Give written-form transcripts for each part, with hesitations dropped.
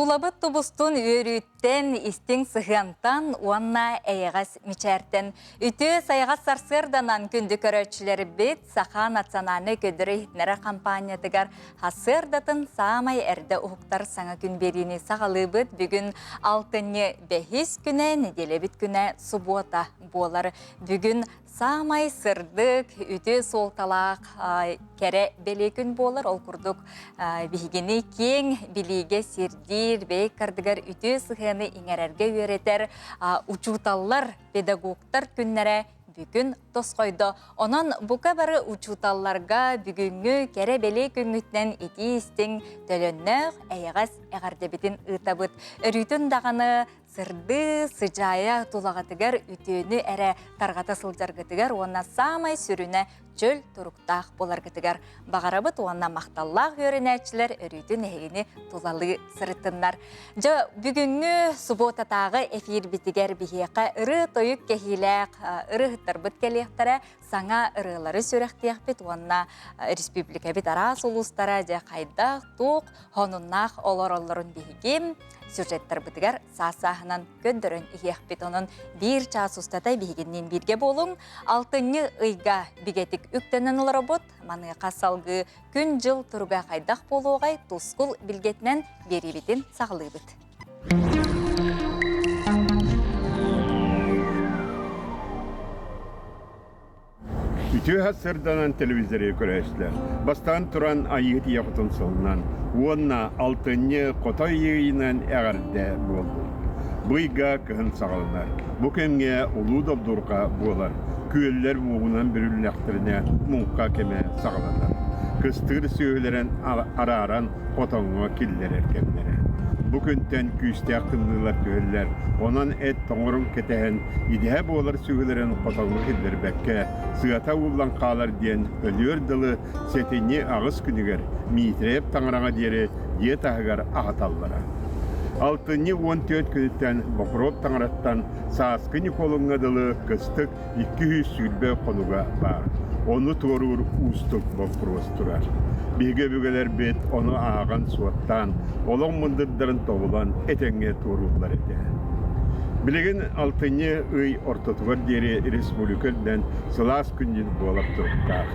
Тулабыт тубустун үөрүүттэн, истиҥ сыһыантан уонна эйэҕэс мичээртэн. Үтүө сайаҕас сарсыарданан күндү көрөөччүлэрбит Саха национальнай көрдөрөр-иһитиннэрэр хампаанньатыгар сарсыардатын саамай эрдэ уһуктар саҥа күн биэриини саҕалыыбыт. Бүгүн алтынньы бэһис күнэ, нэдиэлэбит күнэ субуота буолар. Бүгүн саамай сырдык, үтүө суолталаах кэрэ бэлиэ күн буолар. Ол курдук биһигини киэҥ билиигэ сирдиир, бэйэ кардыгар үтүө сыһыаны иҥэрэргэ үөрэтэр учууталлар, педагогтар күннэрэ бүгүн тосхойдо. Онон бука бары учууталларга бүгүҥҥү кэрэ бэлиэ күҥҥүтүнэн итии-истиҥ, төлөннөөх, эйэҕэс эҕэрдэбитин ыытабыт. Өрүүтүн даҕаны сырдыы, сыдьаайа тулаҕытыгар үтүөнү эрэ тарҕата сылдьаргытыгар уонна саамай сүрүнэ чөл туруктаах буоларгытыгар баҕарабыт уонна махталлаах үөрэнээччилэр өрүүтүн эһигини тулалыы сырыттыннар. Дьэ, бүгүҥҥү субуотатааҕы эфирбитигэр биһиэхэ ырыа-тойук кэһиилээх ырыаһыттарбыт кэлиэхтэрэ, саҥа ырыалары сүрэхтиэхпит уонна республикабыт араас улуустара дьэ хайдах, туох сонуннаах олороллорун биһиги сюжеттарбытыгар саас-сааһынан көрдөрөн иһиэхпит. Онон биир чаас устата биһигинниин бииргэ буолуҥ. Алтынньы ыйга бигэтик үктэнэн олоробут. Маныаха салгыы күн-дьыл туруга хайдах буолуоҕай тускул билгэтинэн биэриибитин саҕалыыбыт. Үтүө сарсыарданан телевизоры көрөөччүлэр бастаан туран Айыыһыт Ийэ Хотун сылынан уонна алтынньы хотой ыйынан эҕэрдэ буоллун. Бу ыйга кыһын саҕаланар. Бу кэмҥэ улуу добдурҕа буолар. Күөллэр мууһунан бүрүллэхтэринэ муҥха кэмэ саҕаланар. Кыстыыр сүөһүлэрин арааран хотоҥҥо киллэрэр кэмнэрэ. Бу күнтэн күүстээх тымныылар түһэллэр, онон эт тоҥорун кэтэһэн, идэһэ буолар сүөһүлэрин хотоҥҥо киллэрбэккэ, сыата ууллан хаалар диэн өлүөр дылы сэтинньи аҕыс күнүгэр Миитрэйэп таҥараҕа диэри дьиэ таһыгар аһаталлара. Алтынньы 14 күнүттэн Бокуруоп таҥараттан сааскы Ньукуолуҥҥа дылы кыстык 220 хонуга баар. Ону туоруур уустук боппуруос турар. Биһиги өбүгэлэрбит ону ааҕан-суоттаан, олох мындырдарын тобулан этэҥҥэ туорууллар этэ. Билигин алтынньы ый ортотугар диэри республика үрдүнэн сылаас күн-дьыл буолар туруктаах.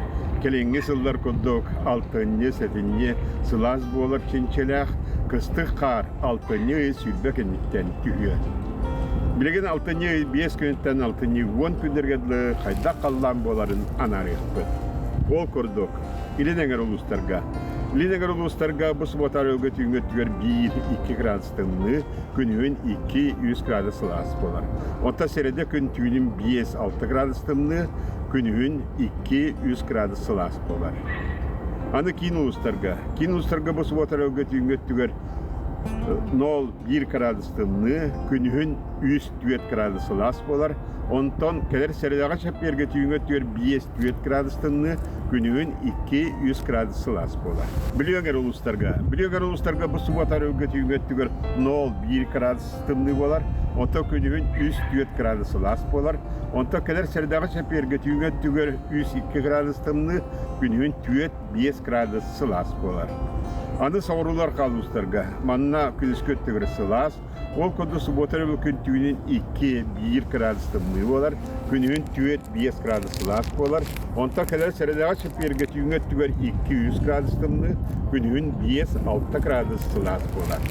Кэлиҥҥи сыллар курдук алтынньы, сэтинньи сылаас буолар чинчилээх, кыстык хаар алтынньы ый 20 кэнниттэн түһүө. Билигин алтынньы ый 5 күнүттэн алтынньы 10 күннэргэ дылы хайдах халлаан буоларын анаарыахпыт. Ол курдук, Илин эҥэр улуустарга Илин эҥэр улуустарга бу субуота арыылга түүҥҥү өттүгэр 1-2 градус тымныы, күнүһүн 2-3 градус сылаас буолар. Оттон сэрэдэ күн түүнүн 5-6 градус тымныы, күнүһүн 2-3 градус сылаас буолар. Аны киин улуустарга. Киин улуустарга бу субуота арыылга түүҥҥү өттүгэр 0-1 градус тымныы, күнүһүн 3-4 градус сылаас буолар. Онтон кэлэр сэрэдэҕэ чэппиэргэ түүҥҥү өттүгэр 5-4 градус тымныы, күнүһүн 2-3 градус сылаас буолар. Бүлүү эҥэр улуустарга. Бүлүү эҥэр улуустарга бу субуота арыылга түүҥҥү өттүгэр 0-1 градус тымныы буолар. Онтон күнүһүн 3-4 градус сылаас буолар. Онтон кэлэр сэрэдэҕэ чэппиэргэ түүҥҥү өттүгэр 3-2 градус тымныы, күнүһүн 4-5 градус сылаас буолар. Аны соҕуруулар хаалуустарга. Манна күнүскү өттүгэр сылаас, ол курдук субуота өрөбүл күн түүнүн 2-1 градус тымныы буолар, күнүһүн 4-5 градус сылаас буолар. Онтон кэлэр сэрэдэҕэ чэппиэргэ түүҥҥү өттүгэр 2-3 градус тымныы, күнүһүн 5-6 градус сылаас буолар.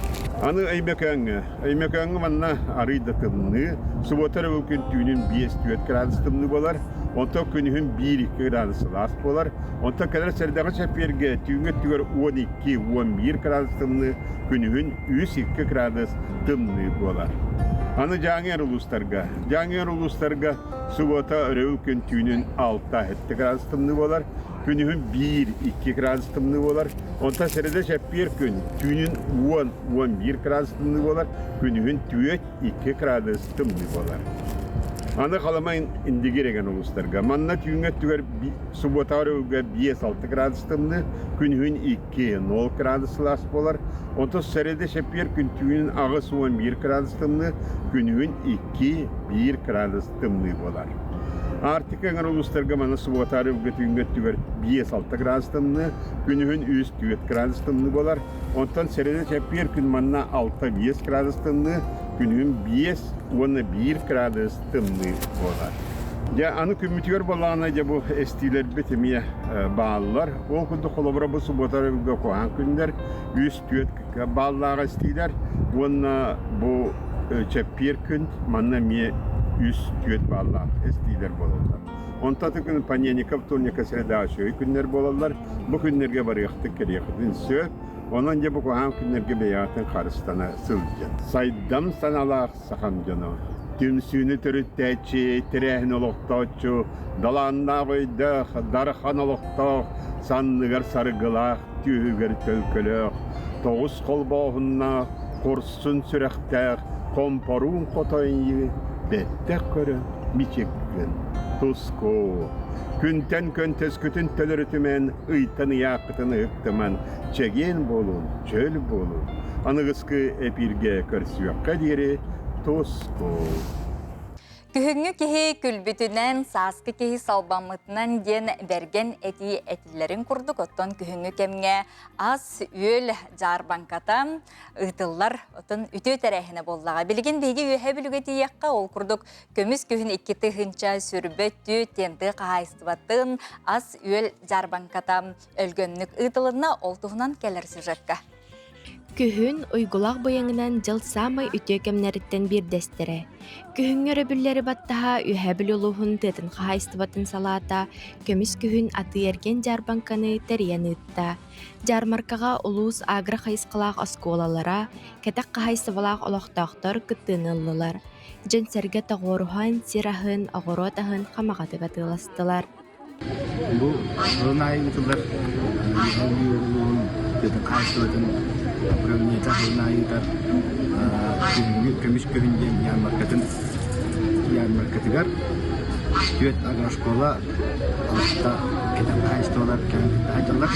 Аны Өймөкөөҥҥө. Өймөкөөҥҥө манна арыый да тымныы, субуота өрөбүл күн түүнүн 5-4 градус тымныы буолар, онтон күнүһүн 1-2 градус сылаас буолар. Онтон кэлэр сэрэдэҕэ чэппиэргэ түүҥҥү өттүгэр 12-11 градус тымныы, күнүһүн 3-2 градус тымныы буолар. Аны Дьааҥы эр улуустарга. Дьааҥы эр улуустарга субуота өрөбүл күн түүнүн 6-7 градус тымныы буолар, күнүһүн 1-2 градус тымныы буолар. Онтон сэрэдэ чэппиэр күн түүнүн 10-11 градус тымныы буолар, күнүһүн 4-2 градус тымныы буолар. Аны Халыма Индигир эгэн улуустарга. Манна түүҥҥү өттүгэр субуотаҕа өрөбүлгэ 5-6 градус тымныы, күнүһүн 2-0 градус сылаас буолар. Онтон сэрэдэ чэппиэр күн түүнүн 81 градус тымныы, күнүһүн 2-1 градус тымныы буолар. Арктика эҥэр улуустарга манна субуотаары ылга түүҥҥү өттүгэр 5-6 градус тымныы, күнүһүн 3-4 градус тымныы буолар. Онтон сэрэдэ чэппиэр күн манна 6-5 градус тымныы, күнүһүн 5 уонна 1 градус тымныы буолар. Дьэ, аны күммүтүгэр буоллаҕына, дьэ бу эстиилэрбит эмиэ бааллар. Ол курдук холобура бу субуота өрөбүлгэ куһаҕан күннэр, 3-4 бааллаах эстиилэр уонна бу чэппиэр күн манна эмиэ 3-4 бааллаах эстиилэр буолаллар. Онтон аты күн понедельника, вторника, среда үчүгэй күннэр буолаллар. Бу күннэргэ барыахтык кэлиэххитин сөп. Онон дьэ бу куһаҕан күннэргэ бэйэҕитин харыстана сылдьын. Сайдам саналаах сахам дьоно. Түмсүүнү төрүттээччи, тэрээһин олохтооччу, далааннаах өйдөөх, дархан олохтоох, санныгар саргылаах, түөһүгэр төлкөлөөх, тоҕус холбооһуннаах, хорсун сүрэхтээх, хомпоруун хотойньу бэттэх көрөн мичик гын. Туску! Күнтэн көнтөскүтүн төлөрүтүмэн, ыйтан ыйааххытын ыһыктыман, чэгиэн буолун, чөл буолун. Аныгыскы эпииргэ көрсүөххэ диэри туску! Күһүҥҥү киһи күлбүтүнэн, сааскы киһи салбаммытынан диэн бэргэн этии этиллэрин курдук, оттон күһүҥҥү кэмҥэ ас-үөл дьаарбаҥката ыытыллар, оттон үтүө тэрээһинэ буоллаҕа. Билигин биһиги Үөһээ Бүлүүгэ тиийиэххэ, ол курдук көмүс күһүн 2020 түө хаһаайыстыбатын ас-үөл дьаарбаҥката өлгөмнүк ыытылынна, ол туһунан кэлэр сюжекка. Күһүн уйгулаах быйаҥынан дьыл саамай үтүө кэмнэриттэн биирдэстэрэ. Күһүҥҥү өрөбүллэри баттаһа Үөһээ Бүлүү улууһун тыатын хаһаайыстыбатын салаата көмүс күһүн атыы-эргиэн дьаарбаҥканы тэрийэн ыытта. Дьаармаркаҕа улуус агро хайысхалаах оскуолалара, кэтэх хаһаайыстыбалаах олохтоохтор кыттыыны ыллылар. Дьон-сэргэ тоҕуоруһан сир аһын, оҕуруот аһын хамаҕатык атыыластылар. Бу сылын аайы ыытыллар Бүлүү улууһун тыатын хаһаайыстыбатын управлениета сылын аайы ыытар күһүҥҥү көмүс күһүн диэн ярмаркатын ярмаркатыгар түөрт агрошкола алта кэтэх хаһаайыстыбалар кэлэн кытта сылдьаллар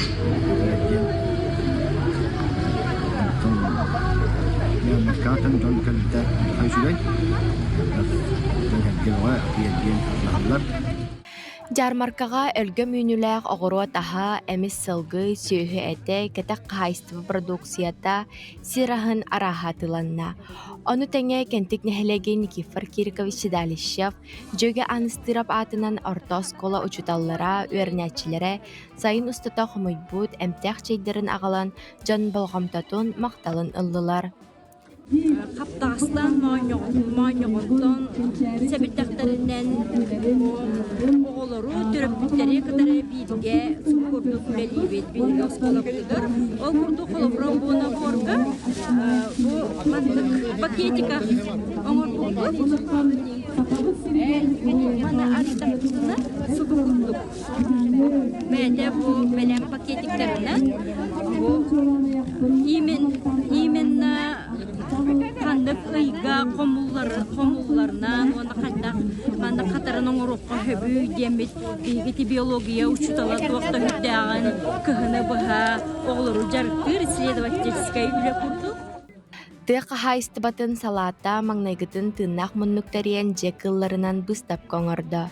диэн онтон ярмаркаҕа дьон кэлбитэ үчүгэй дьон кэлгэ атыы-эргиэн атыылаһаллар. Дьаармаркаҕа өлгөм үүнүүлээх оҕуруот аһа, эмис сылгы, сүөһү этэ, кэтэх хаһаайыстыба продукцията, сир аһын арааһа атыыланна. Ону тэҥэ Кэнтик нэһилиэгин Никифор Кирикович Седалищев, Дьүөгэ Ааныстыырап аатынан орто оскуола учууталлара, үөрэнээччилэрэ сайын устата хомуйбут эмтээх чэйдэрин аҕалан дьон болҕомтотун, махталын ыллылар. Хаптаҕастан, моонньоҕонтон сэбирдэхтэринэн оҕолору, төрөппүттэри кытары бииргэ курдук үлэлиибит биһиги оскуолабытыгар. Ол курдук холобура бу наборга бу маннык пакетика оҥорбуппут. Маны арыйдахпытына субу курдук Бэйэтэ бу бэлэм пакетиктарынан бу именно ханнык ыйга хомулларынан уонна хайдах манна хатаран оҥоруохха сөбүй диэммит биһиги биология учуутала туох да үрдээҕин кыһыны быһа оҕолору дьарыктыыр исследовательскай үлэ курдук. Тыа хаһаайыстыбатын салаата маҥнайгытын тыыннаах муннук тэрийэн дьиэ кыылларынан быыстапка оҥордо.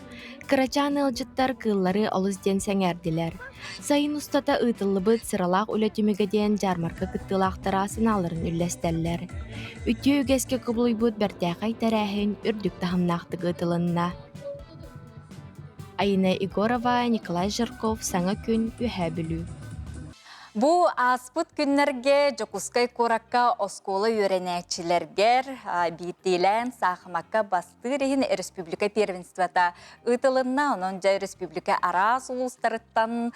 Кырачаан ыалдьыттар кыыллары олус диэн сэҥээрдилэр. Сайын устата ыытыллыбыт сыралаах үлэ түмүгэ диэн дьаармарка кыттыылаахтара санааларын үллэстэллэр. Үтүө үгэскэ кубулуйбут бэртээхэй тэрээһин үрдүк таһымнаахтык ыытылынна. Айина Егорова, Николай Жирков, Саҥа күн, Үөһээ Бүлүү. Бу ааспыт күннэргэ Дьокуускай куоракка оскуола үөрэнээччилэргэр биирдиилээн саахымакка бастыыр иһин республика первенствота ыытылынна. Онон дьэ республика араас улуустарыттан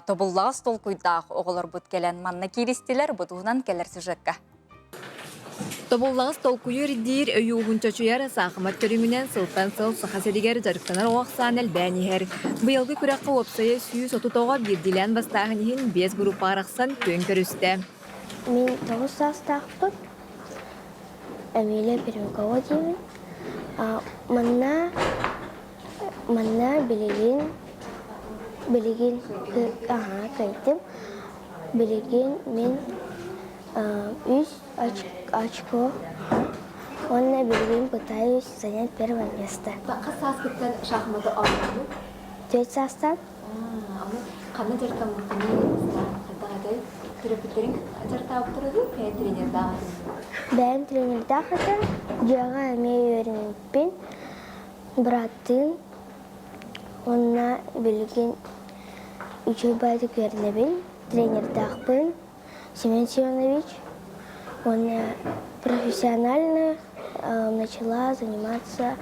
тобуллаҕас толкуйдаах оҕолорбут кэлэн манна кииристилэр. Бу туһунан кэлэр сюжекка. Тобуллаҕас толкуйу ирдиир, өйүүһүн чочуйар саахымат көрүҥүнэн сылтан сыл Саха сиригэр дьарыктанар оҕо ахсаана элбээн иһэр. Быйылгы күрэххэ уопсайа 130 оҕо биирдиилээн бастааһын иһин биэс группаҕа арахсан күөн көрүстэ. Мин тоҕус саастаахпын. Эмилия Пермякова диибин. Манна манна билигин билигин аһаа кэлтим. Билигин мин үс очко. Уонна билигин пытаюсь занять первое место. Хас сааскыттан шахматы оонньообут? Төрт саастан. Аны ханна дьарыктаммыккыный хайдах этэй? Төрөппүттэриҥ дьарыктаабыттара дуу, бэйэҥ тренердаах этиҥ? Бэйэм тренердаах этим. Дьиэҕэ эмиэ үөрэммиппин. Бырааттыын уонна билигин үчүгэй баайдык үөрэнэбин. Тренердаахпын. Семен Семенович уонна профессионально начала заниматься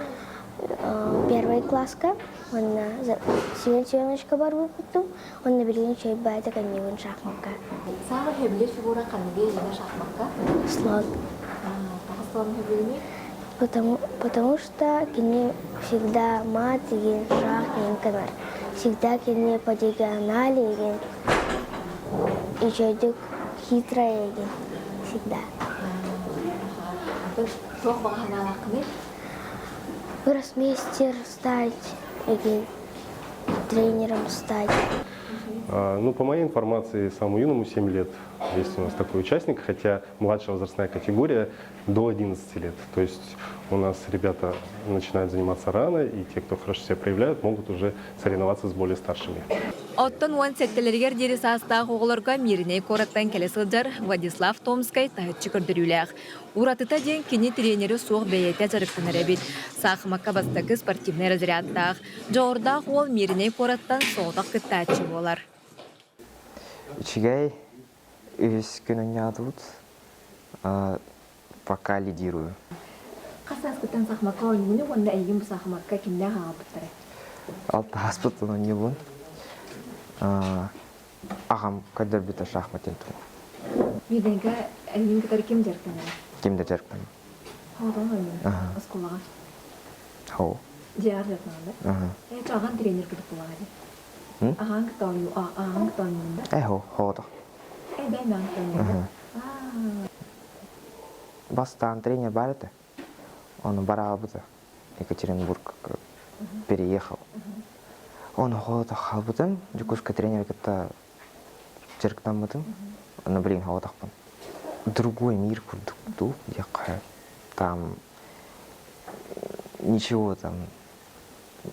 первой класска уонна Семен Семеновичка барбыппытым уонна билигин үчүгэй баайдык анньыбын шахмакка. Саамай сөбүлүүр фигура ханныгый Елена шахмакка? Слон. Тоҕо слон сөбүлүүнүй? Потому, потому что кини всегда мат деген шах деген гынар. Всегда кини по диагонали деген үчүгэйдик хитрая деген всегда. Туох баҕа санаалааххыный? Гроссмейстер стать деген тренером стать. Ну, по моей информации, самому юному 7 лет. Есть у нас такой участник, хотя младшая возрастная категория до 11 лет. То есть у нас ребята начинают заниматься рано, и те, кто хорошо себя проявляют, могут уже соревноваться с более старшими. Оттон уон сэттэлэригэр диэри саастаах оҕолорго Мииринэй куораттан кэлэ сылдьар Владислав Томскай таһыччы көрдөрүүлээх. Уратыта диэн кини тренери суох бэйэтэ дьарыктанар эбит. Саахымакка бастакы спортивнай разрядтаах, дьоҕурдаах уол Мииринэй куораттан соҕотох кыттааччы буолар. Үчүгэй үһүс күн оонньоотубут. Пока лидирую. Хас сааскыттан саахымакка оонньууну уонна эйигин бу саахымакка кимнээх аҕалбыттара? Алта ааспыттан оонньуубун. Аҕам көрдөрбүтэ шахмат диэн тугу. Мииринэйгэ эйигин кытары ким дьарыктанара? Ким да дьарыктанар. Оҕотоҕун оонньууну оскуолаҕа? Хоу. Дьиэҕэр дьарыктанар да? Э, аҕаҥ тренер курдук буолаҕа дии. Аҕаҥ кытта оонньуу, аҕаҥ кытта оонньуун да? Э, хоото. Э, бэйэм аҕаҥ кытта оонньуун да? Бастаан тренер баар этэ. Ону бараабыта. Екатеринбург переехал. Ону хоото хаалбытым. Дьокуускай тренер кытта дьарыктаммытым. Ону билигин хоотохпун. Другой мир курдук дуу диэххэ. Там ничего там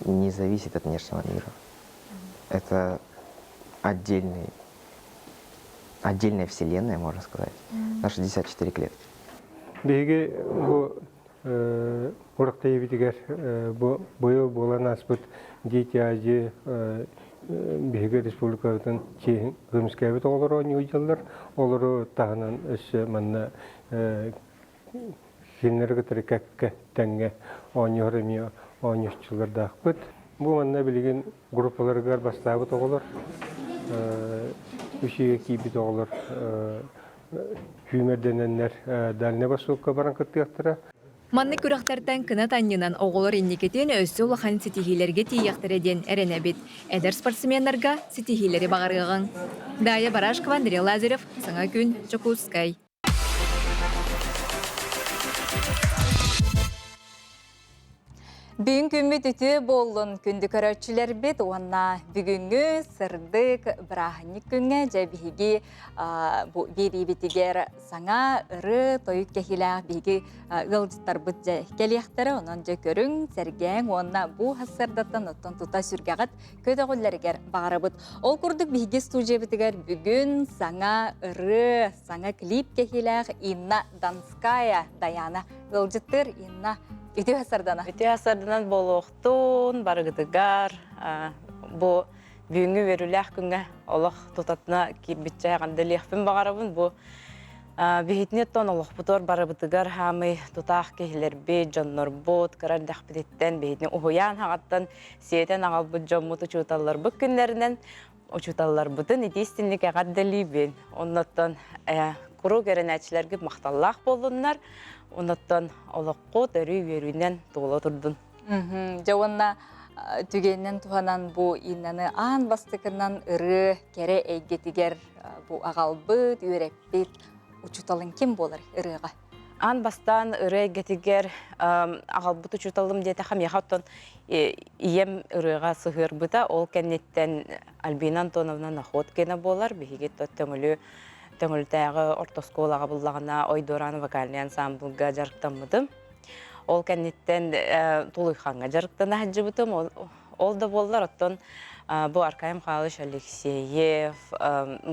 не зависит от внешнего мира. Это отдельный, отдельная вселенная, можно сказать, на 64 клетки. Биһиги бу Урактайбитигэр бу быйыл буолан ааспыт Дети Азии биһиги республикабытын чиэһин көмүскээбит оҕолор оонньуу Олору таһынан өссө манна Кинилэри кытары кэккэ тэҥҥэ оонньоһор эмиэ оонньооччулардаахпыт. Бу манна билигин группаларыгар бастаабыт оҕолор, үс үйэ киирбит оҕолор сүүмэрдэнэннэр Дальнай Востокка баран кыттыахтара. Маннык күрэхтэртэн кынат анньынан оҕолор инникитин өссө улахан ситиһиилэргэ тиийиэхтэрэ диэн эрэнэбит. Эдэр спортсменнарга ситиһиилэри баҕарыаҕыҥ. Дая Барашкова, Андрей Лазарев, Саҥа күн, Дьокуускай. Бүгүн күммүт үтүө буоллун күндү көрөөччүлэрбит уонна бүгүҥҥү сырдык бырааһынньык күҥҥэ дьэ биһиги бу биэриибитигэр саҥа ыры тойук кэһиилээх биһиги ыалдьыттарбыт дьэ кэлиэхтэрэ онон дьэ көрүҥ сэргээҥ уонна бу сарсыардаттан оттон тута сүргэҕит көтөҕүллэригэр баҕарабыт. Ол курдук биһиги студиябытыгар бүгүн саҥа ырыа, саҥа клип кэһиилээх Инна Донская Даяна ыалдьыттыыр. Инна, үтүө сардана. Үтүө сарданан буолуохтун барыгытыгар бу бүгүҥҥү үөрүүлээх күҥҥэ олох тутатына киирбиччэ эҕэрдэлиэхпин баҕарабын. Бу биһитини оттон олохпутугар барыбытыгар хаамый тутаах киһилэрбит, дьоннорбут кыра эрдэхпититтэн биһитини уһуйаан хаҕаттан сиэтэн аҕалбыт дьоммут учууталларбыт күннэринэн учууталларбытын итии истинник эҕэрдэлиибин. Оннуттан куруук эрэнээччилэргит махталлаах буоллуннар, оннуттан олоххут өрүү үөрүүнэн туола турдун. Дьэ уонна түгэнинэн туһанан бу Иннаны аан бастакынан ырыа кэрэ эйгэтигэр бу аҕалбыт, үөрэппит учууталыҥ ким буолар ырыаҕа? Аан бастаан ырыа эйгэтигэр аҕалбыт учууталым диэтэхэ, миэхэ оттон ийэм ырыаҕа сыһыарбыта. Ол кэнниттэн Альбина Антоновна Находкина буолар. Биһиги Төҥүлү Төҥүлүтээҕи орто оскуолаҕа буллаҕына Ойдуораан вокальнай ансамблга дьарыктаммытым. Ол кэнниттэн Тулуйхаҥҥа дьарыктана сылдьыбытым. Ол да буоллар, оттон бу Аркадий Михайлович Алексеев,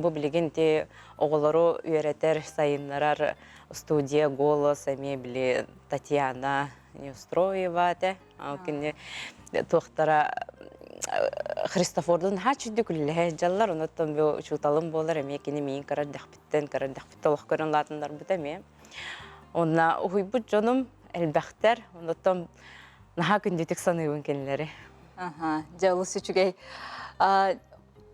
бу билигин ити оҕолору үөрэтэр, сайыннарар студия «Голос» эмиэ били Татьяна Неустроева этэ. Кини туохтара Христофордун наһаа чүйдүк үлэлэһэ сылдьаллар. Онуттан бу учууталым буолар эмиэ кини миигин көрөр дэхпиттэн көрөр дэхпиттэн олох көрөн улаатыннарбыта эмиэ. Онна уһуйбут дьонум элбэхтэр. Онуттан наһаа күндүтүк саныыбын кинилэри. Аха, дьэ олус үчүгэй.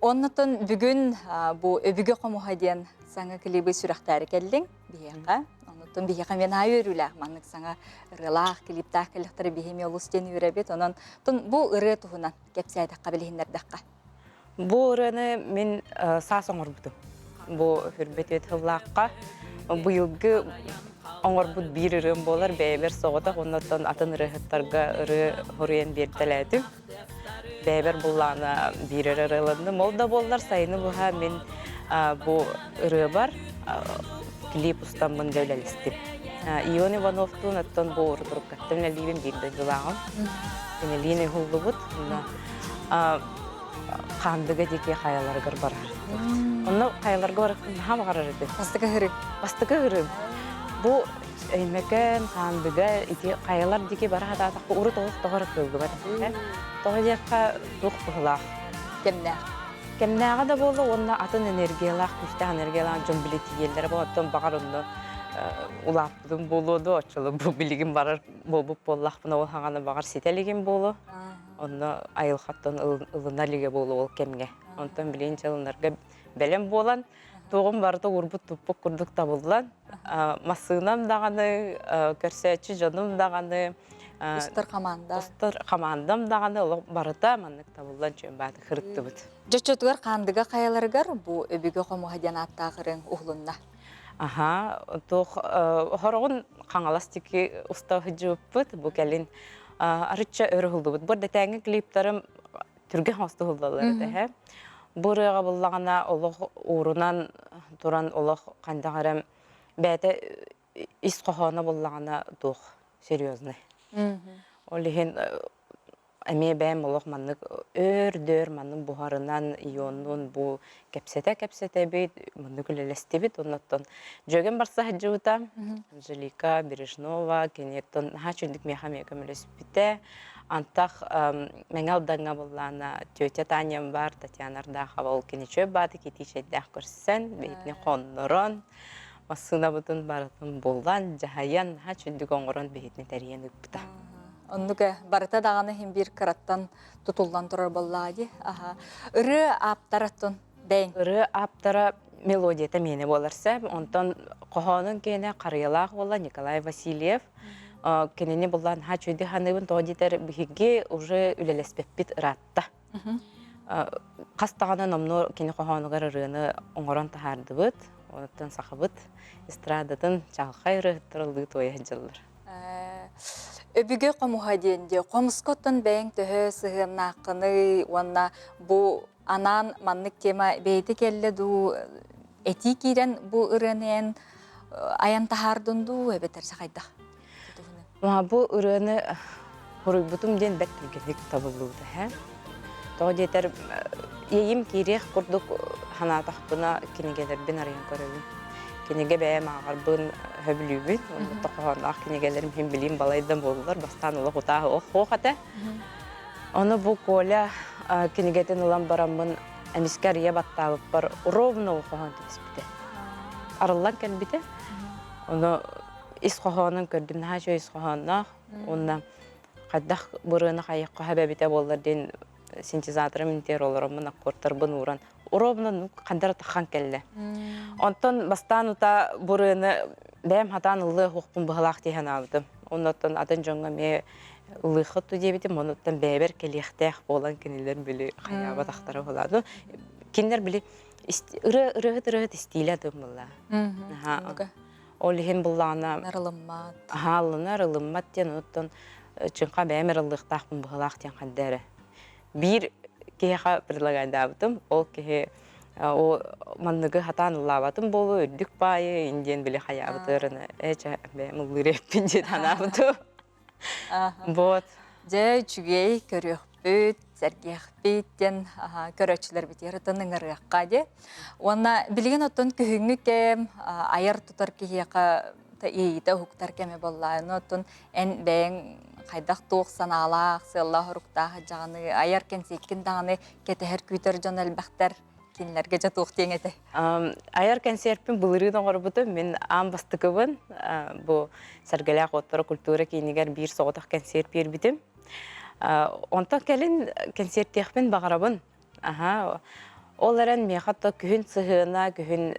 Оннотон бүгүн бу Өбүгэ хомуһа диэн саҥа клибы сүрэхтээри кэллиҥ биһиэхэ. Оннотон биһиэхэ мен аайы үөрүүлээх маннык саҥа ырыалаах, клиптаах кэллэхтэрэ биһи олус диэн үөрэбит. Онон бу ырыа туһунан кэпсээтэххэ, билиһиннэрдэххэ. Бу ырыаны мин саас оҥорбутум. Бу Хүрбэтиэт сыллаахха быйылгы оҥорбут биир ырыам буолар бэйэбэр соҕотох оннуттан атын ырыаһыттарга ырыа хоруйан биэртэлээтим. Бэйэбэр буллаана биир эрэ ырыаланным. Ол да буоллар сайыны быһа мин бу ырыабар клип устаммын дьэ үлэлэстим. Ион Ивановтуун оттон бу урутуруккаттан үлэлиибин биир дойдулааҕым. Кинилиин уһуллубут. Хаандыга диэки хайаларыгар барар. Онно хайаларга барар наһаа баҕарар этим. Бастакы ыһырым. Бастакы ыһырым. Бу Өймөкөөн, Хаандыга ити хайалар диэки бара сатаатахпа урут олох тоҕо эрэ кыаллыбат этэ. Тоҕо диэххэ туох быһыылаах. Кэмнээх. Кэмнээҕэ да буолла уонна атын энергиялаах, күүстээх энергиялаах дьон били тиийэллэрэ бу оттон баҕар онно улааппытым буолуо дуо, оччоло бу билигин барар буолбут буоллахпына ол хаҕана баҕар ситэ илигим буолуо. Онно айылҕаттан ылына илигэ буолуо ол кэмҥэ. Онтон билигин дьылынарга бэлэм буолан, туоҕум барыта уурбут-туппут курдук табыллан, массыынам даҕаны, көрсөөччү дьонум даҕаны, Устар хамаанда. Устар хамаандам даҕаны олох барыта маннык табыллан чүөн бааты хырыттыбыт. Дьоччотугар Хаандыга хайаларыгар бу Өбүгэ хомуһа диэн ааттаах ырыаҥ уһулунна. Аха, туох хороҕун Хаҥалас тики уста сылдьыбыппыт, бу кэлин арычча өр уһуллубут. Бу эрдэтээҥҥи клиптарым түргэн оҥостуллаллар этэ эһэ. Бу ырыаҕа буллаҕына олох уурунан туран олох хайдах эрэ бэйэтэ ис хоһооно буллаҕына туох серьезный. Ол иһин эмиэ бэйэм олох маннык өөр-дөр маннык буһарынан ионнуун бу кэпсэтэ-кэпсэтэбит, маннык үлэлэстибит. Оннуттан дьүөгэм барса сылдьыбыта Анжелика Бережнова киниэттэн наһаа үчүгдүк миэхэ эмиэ көмөлөспүтэ. Антах Мэҥэ Алдаҥҥа буллаана тетя Таням бар, Татьяна Ардахова ол кини чөп бааты китии чэйдээх көрсөн, бэйэтини хоннорон, массыынабытын барытын булан, дьаһайан, наһаа үчүгдүк оҥорон биһитини тэрийэн ыыппыта. Оннук барыта даҕаны иһин биир кыраттан тутуллан турар буоллаҕа дии. Аха. Ырыа ааптараттын бэйэҥ. Ырыа ааптара мелодията миэнэ буолар сөп. Онтон хоһоонун киэнэ Харыйалаах уола Николай Васильев. Кинини буллаан наһаа үчүгэйдик саныыбын. Тоҕо диэтэр биһиги уже үлэлэспэппит ыраатта. Хас даҕаны номнуо кини хоһоонугар ырыаны оҥорон таһаардыбыт. Онтон сахабыт эстрадатын чаҕылхай ырыаһыттара ыллыы туойа сылдьаллар. Өбүгэ хомуһа диэн дии. Хомуска оттон бэйэҥ төһө сыһыаннааххыный уонна бу анаан маннык тема бэйэтэ кэллэ дуу, этии киирэн бу ырыаны эн айан таһаардын дуу эбэтэр хайдах? Бу ырыаны хоруйбутум диэн бэрт түргэнник табыллыбыта һэ. Тоҕо диэтэр иэйим киириэх курдук санаатахпына кинигэлэрбин арыйан көрөбүн. Кинигэ бэйэм ааҕарбын сөбүлүүбүн. Онно хоһоонноох кинигэлэрим иһин билиим балайдан буоллулар. Бастаан олох утаа ох хуох этэ. Ону бу Коля кинигэтин ылан бараммын эмискэ арыйа баттаабыппар ровно ол хоһоон түбэспитэ. Арыллан кэлбитэ. Ону ис хоһоонун көрдүм, наһаа үчүгэй ис хоһоонноох. Уонна хайдах бырыаны хайыахха эбэбитэ буоллар диэн синтезаторым интиэр олороммун аккордтарбын ууран ровно хандар тахан кэллэ. Онтон бастаан ута бурыаны бэйэм хатаан ыллыа хуохпун быһалаах дии санаабытым. Оннуттан атын дьоҥҥо эмиэ ылыаххыт диэбитим, онуттан бэйэбэр кэлиэхтээх буолан кинилэр били хайаабатахтара буолаа. Кинилэр били ырыа ырыаһыт ырыаһыт истиилэ атын буолла. Ол иһин буллаҕына ылыммат. Аһаа ылынар, ылыммат диэн онуттан чыҥха бэйэм эрэ ыллыахтаахпын быһыылаах диэн ханна эрэ. Биир киһиэхэ предлагайдаабытым, ол киһи о манныгы хатаан ыллаабатым буолуо, үрдүк баайы ин диэн били хайаабытыгар ээ чэ бэйэм ыллыыр эбиппин диэн санаабытым. Вот. Дьэ, үчүгэй көрүөхпүт, сэргиэхпит диэн көрөөччүлэрбитигэр оттон ыҥырыахха дии. Уонна билигин оттон күһүҥҥү кэм айар тутар киһиэхэ иэйиитэ уһуктар кэмэ буолла. Ону оттон эн бэйэҥ хайдах туох санаалаах, сыаллаах-соруктаах дьаҕаны айар кэнсиэккин даҕаны кэтэһэр күүтэр дьон элбэхтэр. Кинилэргэ дьэ туох диэҥ этэй? Айар кэнсиэрпин былырыын оҥорбутум. Мин аан бастакыбын бу Сэргэлээх уоттара культура киинигэр биир соҕотох кэнсиэр биэрбитим. Онтон кэлин кэнсиэртиэхпин баҕарабын. Аха. Ол эрэн миэхэ то күһүн сыһыана, күһүн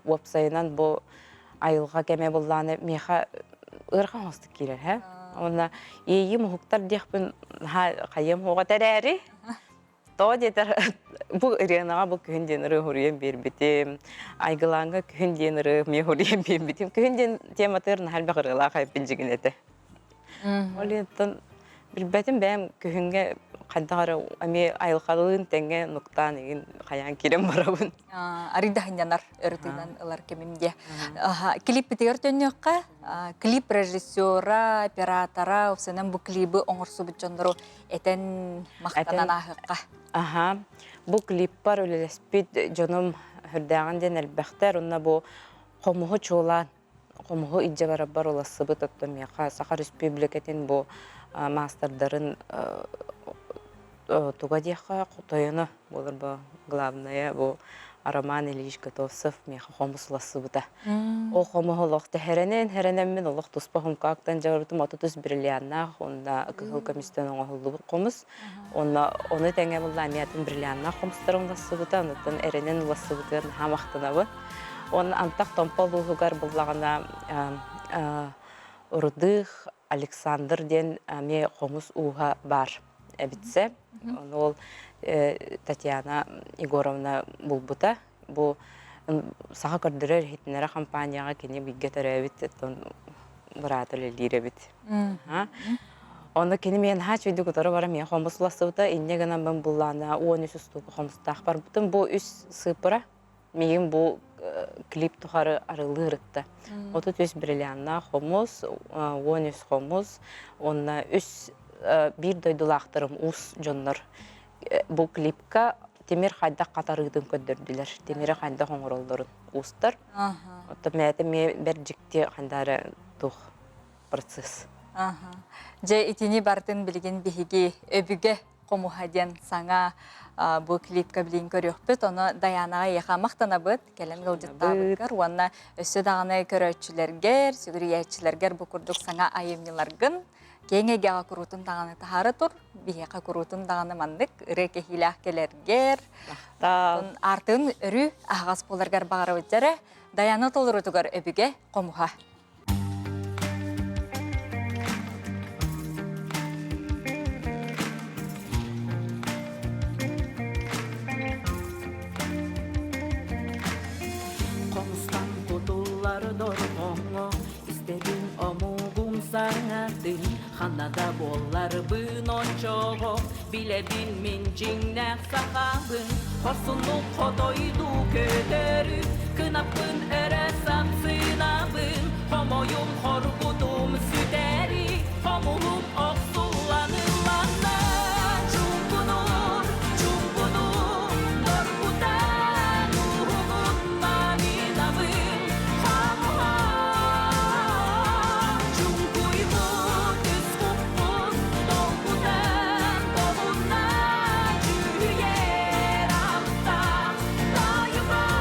уопсайынан бу айылҕа кэмэ буллааны миэхэ ыарахан оҥостук киирэр һэ. Уонна иэйиим уһуктар диэхпин хайыам уоҕа тэрээри Тоҕо диэтэр, бу ырыанаҕа бу күһүн диэн ырыа уһуруйан биэрбитим. Айгылааҥҥа күһүн диэн ырыа эмиэ уһуруйан биэрбитим. Күһүн диэн тематыгар наһаа элбэх ырыалаах эбиппин дьигин этэ. Ол иһин билбэтим бэйэм күһүҥҥэ хайдах эрэ эмиэ айылҕалыын тэҥҥэ нуктаан игин хайаан киирэн барабын. Арыйдаһынньанар өрүтүнэн ылар кэмим диэ. Клиппитигэр төннүөххэ, клип режиссера, оператора, уопсайынан бу клибы оҥорсубут дьоннору этэн махтанан ааһыахха. Аха. Бу клиппар үлэлэспит дьонум үрдээҕин диэн элбэхтэр. Онно бу хомуһу чуолаан хомуһу илдьэ барарбар улассыбыт оттон миэхэ Саха Республикатын бу маастардарын туга диэххэ тойоно буолар бу главное бу Роман Ильич Готовцев миэхэ хомус улассыбыта. Ол хомуһу олох тэһэрэнэн хэрэнэммин олох туспа хумкаактан дьарыбытым 33 бриллианнаах уонна кыһыл көмүстэн оҥоһуллубут хомус. Онно ону тэҥэ булла эмиэ атын бриллианнаах хомустарын улассыбыта, онуттан эрэнэн улассыбытыгар наһаа махтанабын. Уонна антах Томпо улууһугар буллаҕына Рудых Александр диэн эмиэ хомус ууһа баар эбитсэ. Ону ол Татьяна Егоровна булбута. Бу саха көрдөрөр иһитиннэрэ компанияҕа кини бииргэ төрөөбүт быраата үлэлиир эбит. Ону кини миэн наһаа үчүгэйдик утары баран миэхэ хомус улассыбыта. Инньэ гынан буллаана 13 устуука хомустаах барбытым. Бу үс сыыппара Миигин бу клип тухары арылыы ырытта. 33 бриллианнаах хомус, 13 хомус, уонна үс биир дойдулаахтарым уус дьоннор бу клипка тимир хайдах хатарыытын көрдөрдүлэр. Тимири хайдах оҥороллорун уустар. Оттон мээтэ эмиэ бэрт дьикти хандаары туох процесс. Дьэ итини бартын билигин биһиги өбүгэ хомуһа диэн саҥа бу клипка билигин көрүөхпүт. Ону Дайаанаҕа эйиэхэ махтанабыт, кэлэн ыалдьыттаабыккар уонна өссө даҕаны көрөөччүлэргэр, сүгүрүйээччилэргэр бу курдук саҥа айымньыларгын киэҥ эйгэҕэ куруутун даҕаны таһаара тур, биһиэхэ куруутун даҕаны маннык ырыа кэһиилээх кэлэргэр, аартыгын өрүү аһаҕас буоларгар баҕарабыт дьэрэ. Дайаана толорутугар өбүгэ хомуһа. Хомустан кутуллар дорҕоҥҥо истэбин омугум саҥатын ханна да буолларбын оччоҕо билэбин мин дьиҥнээх сахабын хорсуннук хотойдуу көтөрү кынаппын өрө сапсынабын хомойум хоргутум сүтэри хомуһум охсуллан ылланна чуҥкунур чуҥкунур доргутан уһугунна минабын хомуһа чуҥкуйбут үс куппун долгутан долунна дьүһүйэр аптаах тойугам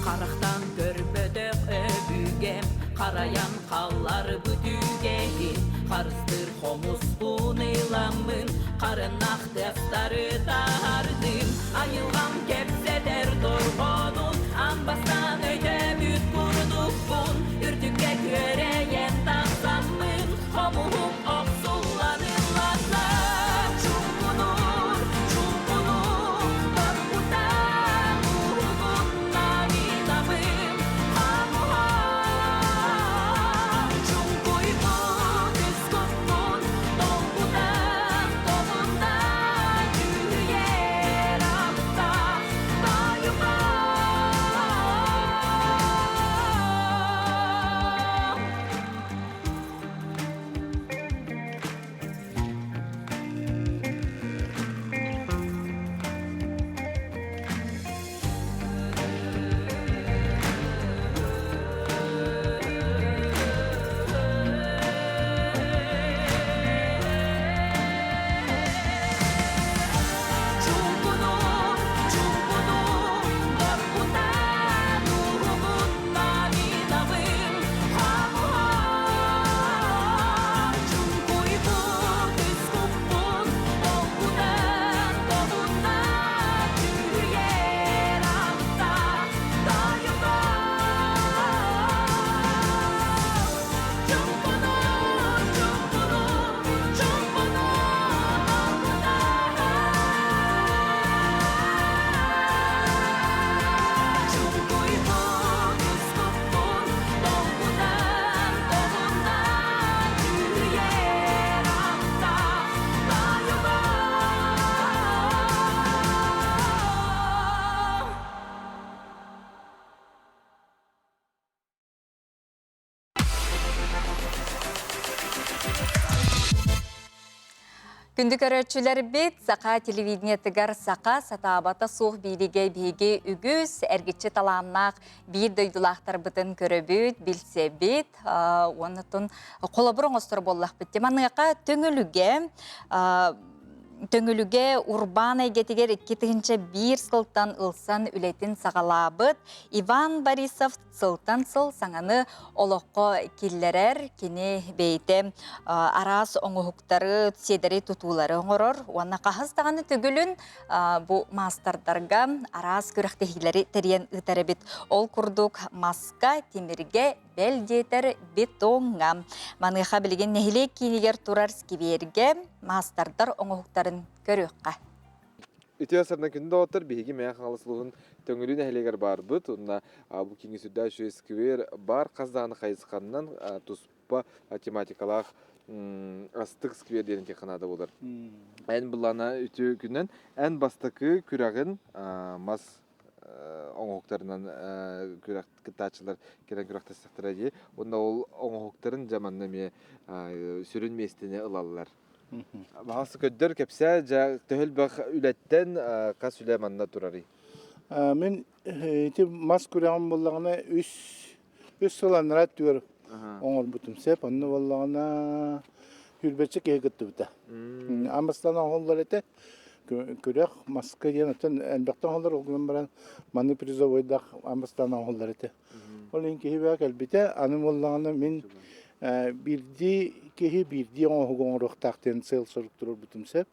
Харахтан көрбөтөх өбүгэм харайан халларбыт үгэһин харыстыыр хомуспун ыламмын харынах тыастары таһардым айылҕам кэпсэтэр дорҕоонун аан бастаан өйдөөбүт курдукпун үрдүккэ күөрэйэн тахсаммын хомуһум охсуллан ылланна чуҥкунуур чуҥкунуур доргутан уһугунна минабын хомуһа чуҥкуйбут үс куппун долгутан тобунна дьүһүйэр аптаах. Күндү көрөөччүлэрбит, Саха телевидениетыгар саха сатаабата суох бииригэ биһиги үгүс эргиччи талааннаах биир дойдулаахтарбытын көрөбүт, билсэбит, уонна холобур оҥостор буоллахпыт. Маныаха Төҥүлүгэ Төҥүлүгэ урбаан эйгэтигэр 2001 сылтан ылсан үлэтин саҕалаабыт Иван Борисов сылтан сыл саҥаны олоххо киллэрэр. Кини бэйэтэ араас оҥоһуктары, сиэдэри тутуулары оҥорор уонна хаһыс даҕаны төгүлүн бу маастардарга араас күрэхтэһиилэри тэрийэн ыытар эбит. Ол курдук маска, тимиргэ, бэл диэтэр бетоҥҥа. Маныаха билигин нэһилиэк киинигэр турар сквергэ маастардар оҥоһуктарын көрүөххэ. Үтүө сарна күндү доҕоттор, биһиги Мэйэ Хаҥалас улууһун Төҥүлү нэһилиэгэр баарбыт. Уонна бу киҥи сүрдээх үчүгэй сквер бар хас даҕаны хайысханнан туспа тематикалаах астык сквер диэн этиэххэ наада буолар. Эн былаана үтүө күнэн эн бастакы күрэҕин мас оҥоһуктарынан күрэх кыттааччылар кэлэн күрэхтэстэхтэрэ дии. Уонна ол оҥоһуктарын дьэ манна эмиэ сүрүн миэстэни ылаллар. Баҕас көрдөр кэпсээ дьэ төһө элбэх үлэттэн хас үлэ манна турарый? Мин ити мас күрэҕим буоллаҕына үс үс сыл анараа өттүгэр оҥорбутум сөп. Онно буоллаҕына сүүрбэччэ киһи кыттыбыта. Амыстан оҥоһуллар этэ. Күрэх маска диэн оттон элбэхтэн оҥоһуллар, ол гынан баран маннык призовойдаах амыстан оҥоһуллар этэ. Ол иһин киһи бэйэ кэлбитэ. Аны буоллаҕына мин биирдии киһи биирдии оҥоһугу оҥоруохтаах диэн сыал-сорук туруорбутум сөп.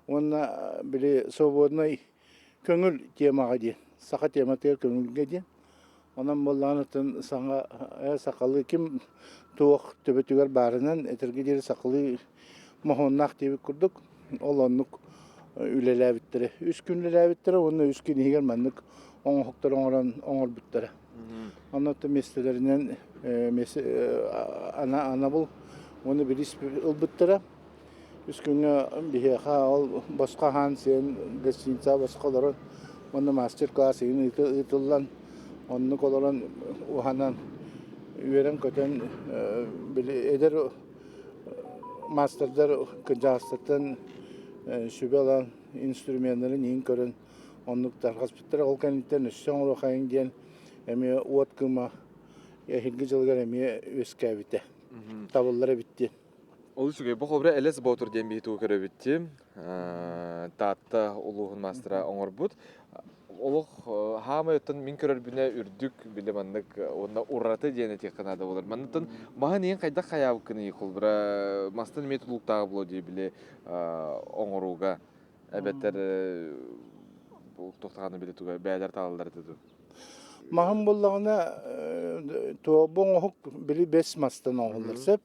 Уонна били свободнай көҥүл темаҕа диэн, саха тематыгар көҥүлгэ диэн. Онон буоллаҕына саҥа сахалыы ким туох төбөтүгэр баарынан этэргэ диэри сахалыы моһуоннаах диэбит курдук ол оннук үлэлээбиттэрэ. Үс күн үлэлээбиттэрэ уонна үс күн иһигэр маннык оҥоһуктары оҥорон оҥорбуттара. Онно миэстэлэринэн анабыл уонна бириис ылбыттара. Үс күҥҥэ биһиэхэ ол босхо аһаан сиэн гостиница босхо олорон уонна мастер-класс игин ыытыллан оннук олорон уһанан үөрэн-көтөн били эдэр маастардар кырдьаҕастартан сүбэ ылан инструменнарын иһин көрөн оннук тарҕаспыттара. Ол кэнниттэн өссө оҥоруохайыҥ диэн эмиэ уот кыыма эһиилги дьылыгар эмиэ үөскээбитэ. Табыллар эбит диэн. Олус үчүгэй. Бу холобура Элэс Боотур диэн биһи тугу көрөбүт дии. Таатта улууһун маастара оҥорбут. Олох хаамай оттон мин көрөрбүнэ үрдүк били маннык уонна ураты диэн этиэххэ наада буолар. Манныттан маһын иһин хайдах хайаабыккыный холобура мастан эмиэ тутулуктааҕа буолуо дии били оҥорууга эбэтэр туохтаҕына били туга бээлэр таалаллар этэ дуу. Маһым буоллаҕына туобу оҥоһук били бэс мастан оҥоһуллар сөп.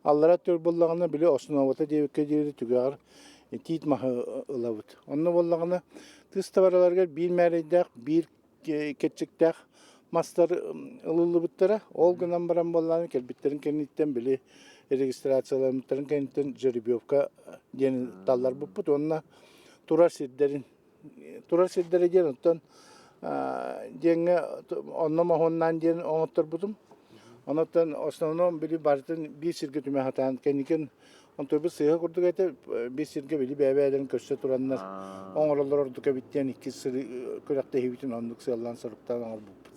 Аллара түр буоллаҕына били основата диэбиккэ диэри түгэҕэр тиит маһы ылабыт. Онно буоллаҕына тыс табараларыгар биир мээрэйдээх, биир кэрчиктээх мастар ылыллыбыттара. Ол гынан баран буоллаҕына кэлбиттэрин кэнниттэн били регистрацияламмыттарын кэнниттэн жеребьевка диэн талларбыппыт уонна турар сирдэрин турар сирдэрэ диэн оттон диэҥҥэ онно моһуоннаан диэн оҥотторбутум. Онон основном били барытын биир сиргэ түмэ сатаан кэнникин онтуйбут сыыһа курдук этэ биир сиргэ били бэйэ-бэйэлэрин көрсө тураннар оҥороллор ордук эбит диэн иккис күрэхтэһиибитин оннук сыаллаан соруктаан оҥорбуппут.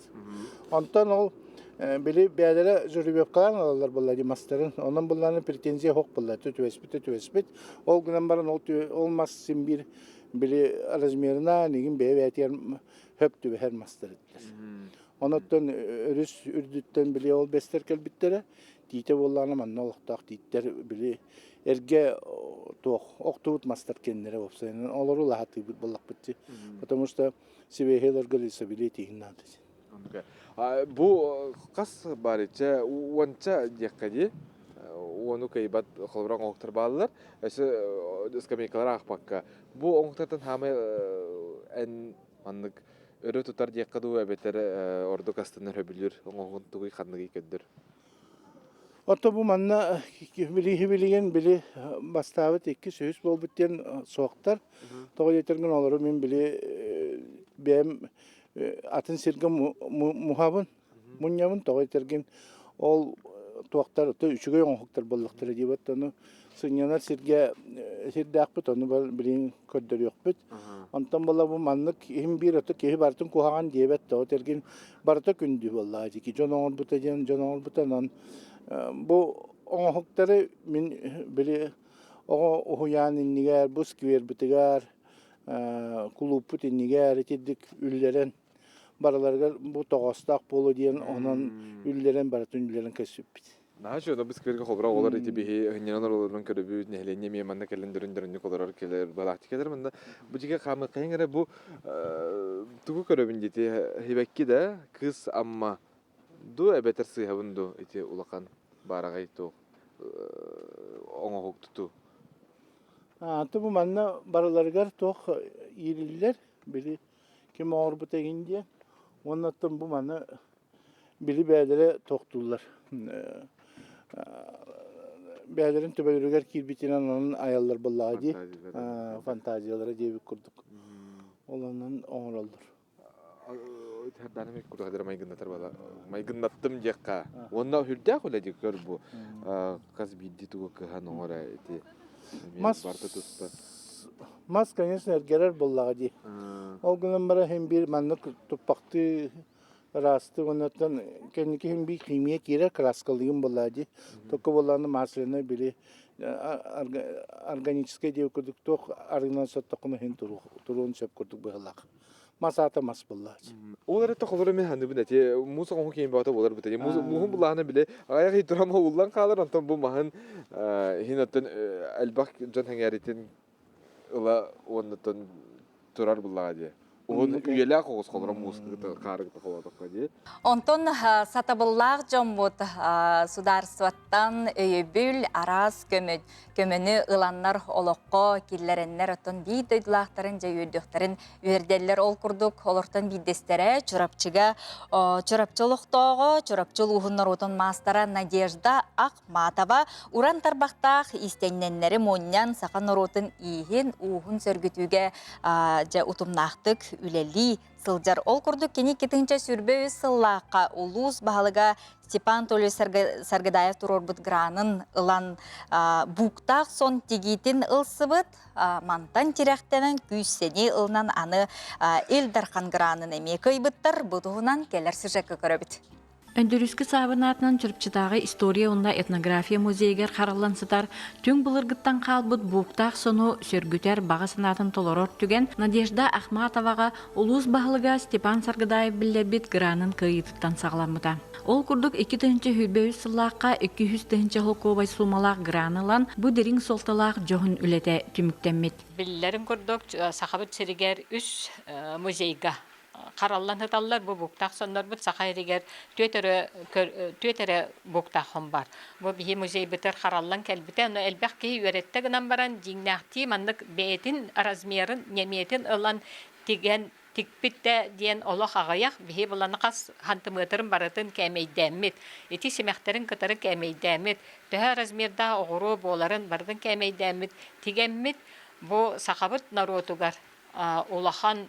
Онтон ол били бэйэлэрэ жеребьевкалаан ылаллар буолла дии мастарын. Онон буллааны претензия суох буолла. Түбэспит да түбэспит. Ол гынан баран ол ол мас син биир били размерынан игин бэйэ-бэйэтигэр хөп түбэһэр мастар этилэр. Онон өрүс үрдүттэн били ол бэстэр кэлбиттэрэ, тиитэ буоллаҕына манна олохтоох тииттэр били эргэ туох охтубут мастар кэннэрэ уопсайынан олору лаһатыыбыт буоллахпыт дии. Потому что сибиэһи ыларга лесобилет иһин наада. Бу хас баарыча уонча диэххэ дии уону кыайбат холобура оҥоһуктар бааллар өссө скамейкалар аахпакка бу оҥоһуктартан хаамай эн маннык өрө тутар диэххэ дуу эбэтэр ордук астынар сөбүлүүр оҥоһугун тугуй ханныгый көрдөр Ото бу манна билиһи билигин били бастаабыт иккис үһүс буолбут диэн суохтар. Тоҕо диэтэргин олору мин били бэйэм атын сиргэ муһабын, мунньабын. Тоҕо диэтэргин ол туохтар үчүгэй оҥоһуктар буоллахтара диэбит ону сынньанар сиргэ сирдээхпит ону билигин көрдөрүөхпүт. Онтон була бу маннык иһин биир ото киһи барытын куһаҕан диэбэт да от эргин барыта күндү буоллаҕа дии дьон оҥорбута диэн дьон оҥорбута онон бу оҥоһуктары мин били оҕо уһуйаан иннигэр бу сквербытыгар кулууппут иннигэр итирдик үллэрэн барыларыгар бу тоҕоостоох буолуо диэн онон үллэрэн барытын үллэрэн көрсүппүт. Наһаа үчүгэй бу сквергэ холобура оҕолор ити биһи ыһынньанан олоролорун көрөбүт, нэһилиэнньэ эмиэ манна кэлэн дөрүн-дөрүннүк олорор кэлэр балааччы кэлэр манна бу дьигэ хаамыаххайын эрэ бу тугу көрөбүн дити хибэкки да кыыс Амма ду эбэтэр сыыһабын ду ити улахан баараҕай туох оҥоһук туту Аты бу манна барыларыгар туох иириллэр били ким оҥорбута игин диэн уонна оттон бу маны били бэйэлэрэ тохтууллар бэйэлэрин төбөлөрүгэр киирбитинэн онон айаллар буоллаҕа дии фантазиялара диэбит курдук ол онон оҥороллор майгыннатар майгыннаттым диэххэ уонна үрдээх үлэ дии көр бу хас биирдии тугу кыһан оҥоро ити мас барыта туспа мас конечно эргэрэр буоллаҕа дии ол гынан баран иһин биир маннык туппахтыы ыраастык оннуттан кэнники иһин биир химия киирэр краскалыгын буоллаҕа дии только буоллаҕына масляный били органическай диэбит курдук туох арыынан соттоххуна иһин туруон сөп курдук быһыылаах мас аата мас буоллааччы. Ол эрэ холоро мен ханыбын эти муус оҥоһу киин баата болар бит. Муһун булаана биле аяк итурам уллан хаалар онтон бу маһын иһин оттон элбэх дьон хэҥээритин ыла уоннаттан турар буллаҕа дии. Уһун үйэлээх оҕус холоро муус хаарыгыта холоотоххо дии. Онтон сатабыллаах дьоммут судаарыстыбаттан өйөбүл, араас көмө, көмөнү ыланнар олоххо киллэрэннэр оттон биир дойдулаахтарын дьэ үөрдүөхтэрин үөрдэллэр. Ол курдук олортон биирдэстэрэ Чурапчыга Чурапчы олохтооҕо, Чурапчы улууһун норуотун маастара Надежда Ахматова уран тарбахтаах иистэнньэннэри мунньан саха норуотун ииһин, ууһун сөргүтүүгэ дьэ утумнаахтык үлэлии сылдьар. Ол курдук кини 2023 сыллаахха улуус баһылыга Степан Толевич Саргыдаев туруорбут гранын ылан бууктаах сон тигиитин ылсыбыт. Мантан тирэхтэнэн күүс-сэниэ ылынан аны Ил Дархан гранын эмиэ кыайбыттар. Бу туһунан кэлэр сюжекка көрөбүт. Өндөрүүскэ Саабын аатынан Чурапчытааҕы история уонна этнография музейыгар хараллан сытар түҥ былыргыттан хаалбыт бууктаах сону сөргүтэр баҕа санаатын толорор түгэн Надежда Ахматоваҕа улуус баһылыга Степан Саргыдаев биллэрбит гранын кыайыытыттан саҕаламмыта. Ол курдук 2023 сыллаахха 200 тыһыынча холкуобай суумалаах граны ылан бу дириҥ суолталаах дьоһун үлэтэ түмүктэммит. Биллэрин курдук, Сахабыт сиригэр үс музейга хараллан сыталлар. Бу буктаах соннорбут саха иригэр түөт эрэ буктаах хон бар. Бу биһи музейбытыр хараллан кэлбитэ. Ону элбэх киһи үөрэттэ гынан баран дьиҥнээхтии маннык бэйэтин размерын, ньэмиэтин ылан тигэн тикпит да диэн олох аҕыйах биһи буланы хас хантымыатырын барытын кээмэйдээммит ити симэхтэрин кытары кээмэйдээммит төһө размердаах оҕуруо буоларын барытын кээмэйдээммит тигэммит бу сахабыт норуотугар улахан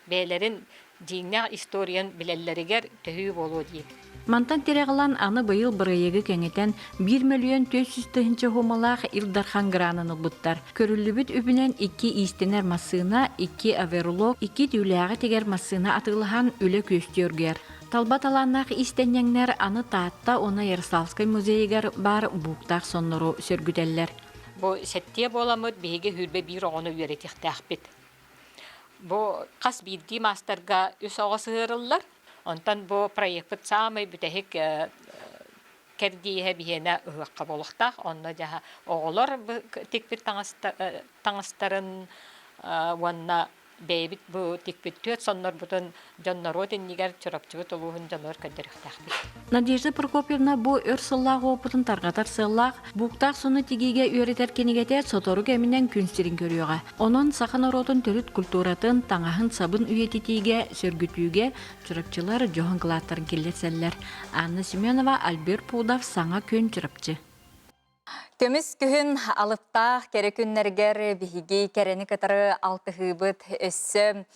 бэйэлэрин дьиҥнээх историян билэллэригэр төһүү буолуо диир. Мантан тирэх ылан аны быйыл бырайыагы кэҥэтэн 1 мөлүйүөн 400 тыһыынча суумалаах Ил Дархан гранын ылбыттар. Көрүллүбүт үбүнэн икки иистэнэр массыына, икки оверлок, икки түүлээҕи тигэр массыына атыылаһан үлэ күөстүү оргуйар. Талба талааннаах иистэнньэҥнэр аны Таатта уонна Ярославскай музейыгар баар бууктаах соннору сөргүтэллэр. Бу сэттиэ буоламмыт биһиги сүүрбэ биир оҕону үөрэтиэхтээхпит. Бу хас биирдии маастарга үс оҕо сыһыарыллар. Онтон бу проекпыт саамай бүтэһик кэрдииһэ биһиэнэ ыһыахха буолуохтаах. Онно дьаһа оҕолор тикпит таҥастарын уонна бэйэбит бу тикпит түөрт соннорбутун дьон-норуот иннигэр Чурапчыбыт улууһун дьонугар көрдөрүөхтээхпит. Надежда Прокопьевна бу өр сыллаах уопутун тарҕатар сыаллаах бууктаах сону тигиигэ үөрэтэр кинигэтэ сотору кэминэн күн сирин көрүөҕэ. Онон саха норуотун төрүт культуратын, таҥаһын-сабын үйэтитиигэ, сөргүтүүгэ чурапчылар дьоһун кылааттарын киллэрсэллэр. Анна Семенова, Альберт Пудов, Саҥа күн, Чурапчы. Көмүс күһүн алыптаах кэрэ күннэригэр биһиги кэрэни кытары алтыһыыбыт өссө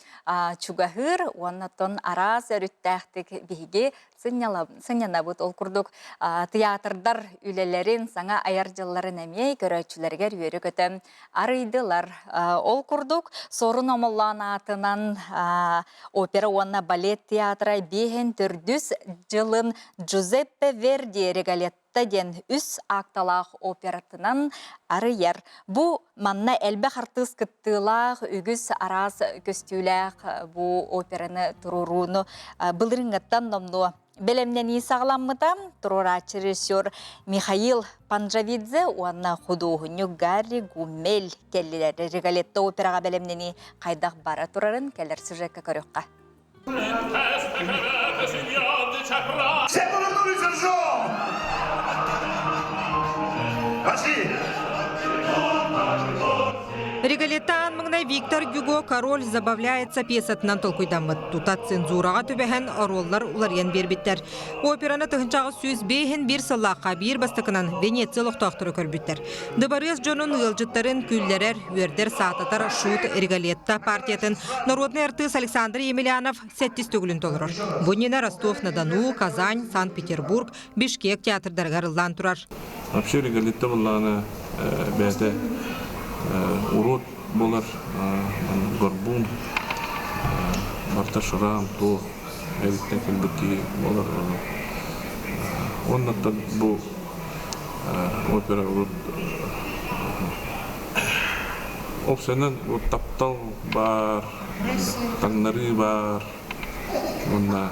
чугаһыыр уонна оттон араас өрүттээхтик биһиги сынньанабыт. Ол курдук тыйаатырдар үлэлэрин, саҥа айар дьылларын эмиэ көрөөччүлэригэр үөрэ-көтө арыйдылар. Ол курдук Суорун Омоллоон аатынан опера уонна балет театра биэһин төрдүс дьылын Джузеппе Верди Риголетто диэн үс аакталаах оператынан арыйар. Бу манна элбэх артыыс кыттыылаах, үгүс араас көстүүлээх бу операны туруорууну былырыҥҥыттан номнуо бэлэмнэнии саҕаламмыта. Туруорааччы режиссер Михаил Панджавидзе уонна худуоһунньук Гарри Гуммель кэллилэр. Риголетто операҕа бэлэмнэнии хайдах бара турарын кэлэр сюжекка көрүөххэ. Все повернулись ржом! Пошли! Риголетта маҥнай Виктор Гюго «Король забавляется» пьесатынан толкуйдаммыт. Тута цензураҕа түбэһэн оруоллар уларыйан биэрбиттэр. Операны 1905 сыллаахха биир бастакынан Венеция олохтоохторо көрбүттэр. Дыбарыас дьонун ыалдьыттарын күллэрэр, үөрдэр, саататар Шут Риголетто партиятын народный артыыс Александр Емельянов сэттис төгүлүн толорор. Бу иннинэ Ростов-на-Дону, Казань, Санкт-Петербург, Бишкек театрдарыгар ыллаан турар. Вообще Риголетто буллаҕына бэйэтэ урут буолар горбун, барыта шрам, туох эбиттэн кэлбит киһи буолар. Уонна бу опера урут Опсайынан таптал баар, таҥнарыы баар, уонна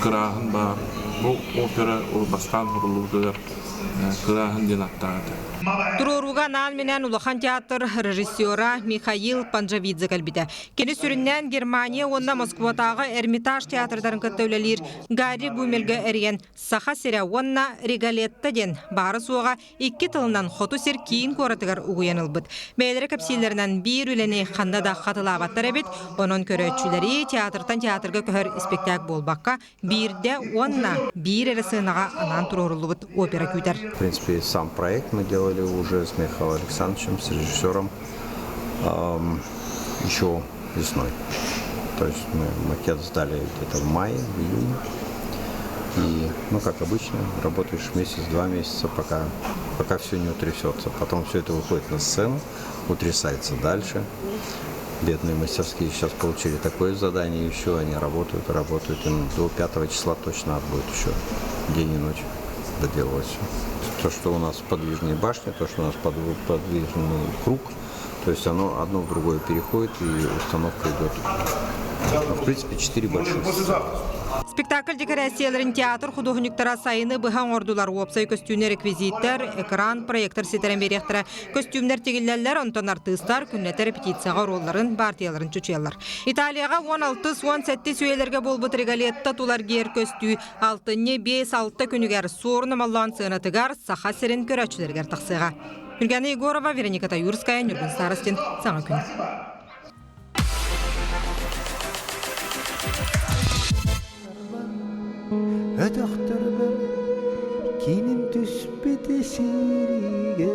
кырааһын баар. Бу опера бастаан суруллубутугар кырааһын диэн ааттаах этэ. Туруорууга анаан-минээн улахан театр режиссера Михаил Панджавидзе кэлбитэ. Кини сүрүннээн Германия уонна Москватааҕы Эрмитаж театрдарын кытта үлэлиир Гарри Гумельга эрийэн Саха сирэ уонна Риголетто диэн баара-суоҕа икки тылынан хоту сир киин куоратыгар угуйан ылбыт. Бэйэлэрэ кэпсииллэринэн биир үлэни ханна да хатылаабаттар эбит, онон көрөөччүлэри театртан театрга көһөр испэктээк буолбакка, биирдэ уонна биир эрэ сыанаҕа анаан туруоруллубут опера күүтэр. В принципе, сам проект мы делали уже с Михаилом Александровичем, с режиссером еще весной. То есть мы макет сдали где-то в мае, в июне. И, ну, как обычно, работаешь месяц-два месяца, пока, пока все не утрясется. Потом все это выходит на сцену, утрясается дальше. Бедные мастерские сейчас получили такое задание еще, они работают, работают. Им до 5 числа точно надо будет еще день и ночь доделывать все. То, что у нас подвижные башни, то, что у нас подвижный круг, то есть оно одно в другое переходит и установка идет. Ну, в принципе, четыре больших. Спектакль декорацияларын театр худуоһунньуктара сайыны быһа оҥордулар. Уопсай көстүүнү реквизиттэр, экран, проектор ситэрэн биэриэхтэрэ. Көстүүмнэр тигиллэллэр, онтон артыыстар күннэтэ репетицияҕа оруолларын, партияларын чочуйаллар. Италияҕа 16-17 үйэлэргэ буолбут Риголетто тулар гиэр көстүү алтынньы 5-6 күнүгэр Суорун Омоллоон сыанатыгар Саха сирин көрөөччүлэригэр тахсыаҕа. Юльяна Егорова, Вероника Таюрская, Ньургун Старостин. Саҥа күн. Өтөхтөрбөр киним түспүт сиригэ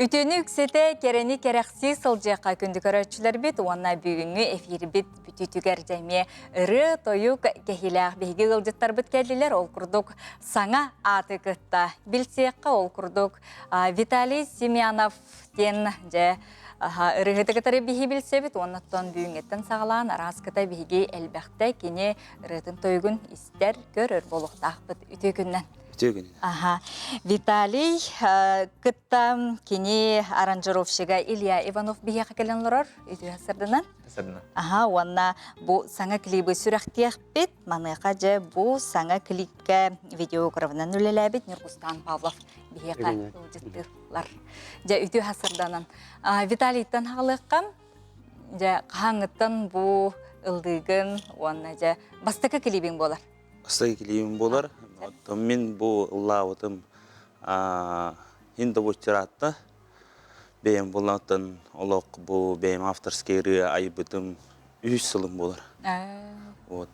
Үтүөнү үксэтэ, кэрэни кэрэхсии сылдьыахха күндү көрөөччүлэрбит уонна бүгүҥҥү эфирбит бүтүүтүгэр дьэ ырыа, тойук кэһиилээх биһиги ыалдьыттарбыт кэллилэр. Ол курдук саҥа ааты кытта билсиэххэ, ол курдук Виталий Семенов диэн дьэ ырыаһыты кытары биһи билсэбит уонна оттон бүгүҥҥэттэн саҕалаан араас кыта биһиги элбэхтэ кини ырыатын тойугун истэр, көрөр буолуохтаахпыт. Үтүө күннэн! Үтүө күн. Аха. Виталий кытта кини аранжировщига Илья Иванов биһиэхэ кэлэн олорор. Үтүө сарданан. Сарданан. Аха, уонна бу саҥа клибы сүрэхтиэхпит. Маныаха дьэ бу саҥа клипкэ видеографынан үлэлээбит Ньургустаан Павлов биһиэхэ ыалдьыттыылар. Дьэ үтүө сарданан. Виталийтан хаалыахха. Дьэ хаһааҥҥыттан бу ыллыыгын уонна дьэ бастакы клибиҥ буолар? Бастакы клибим буолар. Оттон мин бу ыллаабытым индобуччараатта бэйэм буллааттан олох бу бэйэм авторский ырыа айбытым үһүс сылым буолар. Вот.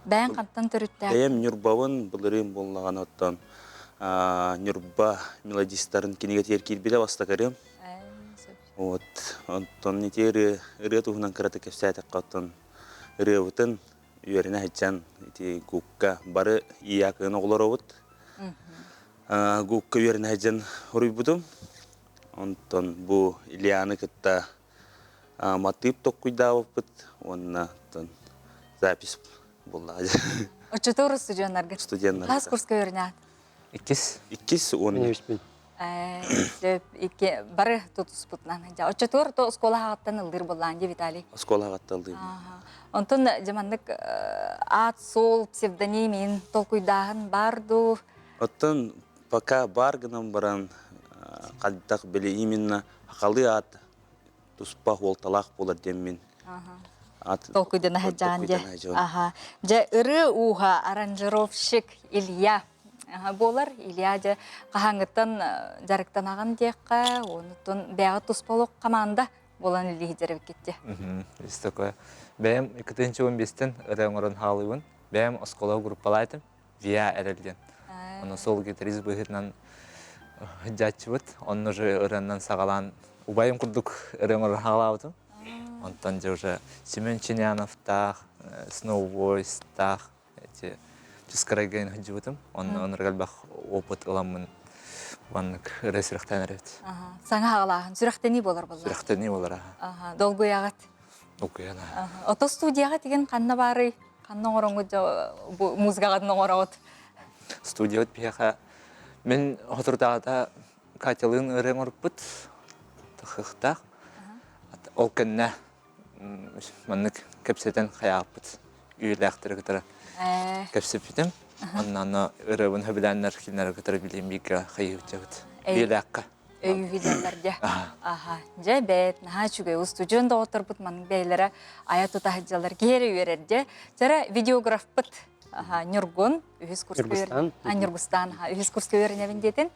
Бэйэҥ хантан төрүттээх? Бэйэм Ньурбабын былырыын буоллаҕына оттон Ньурба мелодистарын кинигэтигэр киирбитэ бастакы ырыам. Вот. Онтон ити ырыа, ырыа туһунан кыратык кэпсээтэххэ оттон ырыабытын үөрэнэ сылдьан ити ГУКка бары ИАК-ын оҕолоробут. ГУКка үөрэнэ сылдьан хоруйбутум. Онтон бу Ильяны кытта матыып токкуйдаабыппыт уонна оттон запись буоллаҕа. Оччотугар студеннарга? Студеннарга. Хас курска үөрэнэҕит? Иккис. Иккис уонна Сөп, икки бары тутуспутунан. Оччотугар то оскуола хаҕыттан ыллыыр буоллаан дии Виталий. Оскуола хаҕыттан ыллыыр. Онтон дьаманнык аат-суол, псевдоним иин толкуйдааһын бар дуу? Оттон пока бар гынан баран хайдах били именно хахалы аат туспа хуолталаах буолар диэммин ат толкуйдана сылдьаҕын дьэ. Аха. Дьэ ырыа ууһа аранжировщик Илья буолар. Илья дьэ хаһааҥҥыттан дьарыктанаҕын диэххэ, онутун бэйэҕэ туспа олох команда буолан үлэлиир эбиккит дии. Есть такое. Бэйэм 2015-тен ырыа оҥорон хаалыыбын. Бэйэм оскуола группалаайтым. Виа эрэл диэн. Ону сол гитарист быһыытынан сылдьааччыбыт. Онно уже ырыаннан саҕалаан убайым курдук ырыа оҥорон хаалаабытым. Онтон дьэ уже Семен Чиняновтаах, Snow Voice-таах эти Чускарайгайын сылдьыбытым. Онно оннук элбэх опыт ыламмын маннык ырыа сүрэхтээн эрэбит. Саҥа хаалааһын сүрэхтэнии буолар буолла. Сүрэхтэнии буолар. Долгуйаҕыт? Долгуйан. Ото студияҕа тигин ханна баарый? Ханна оҥороҥҥут бу музыкаҕытын оҥороҕут? Студиябыт биһиэхэ мин соторутааҕыта Катялыын ырыа оҥорбуппут тахыахтаах. Ол кэннэ маннык кэпсэтэн хайааппыт үйэлээхтэри кытары кэпсэппитим. Онно онно ырыабын сөбүлээннэр кинилэри кытары билиим бииргэ хайыыбыт үйэлээххэ. Өйүүһүдэллэргэ. Аха. Дьэ бэт, наһаа үчүгэй устудьуон доҕотторбут маннык бэйэлэрэ айа тута сылдьаллар. Киһи эрэ үөрэр дьэ. Чара видеографпыт аха, Ньургун үһүс курска Ньургустаан. А, Ньургустаан, аха, үһүс курска үөрэнэбин диэтин.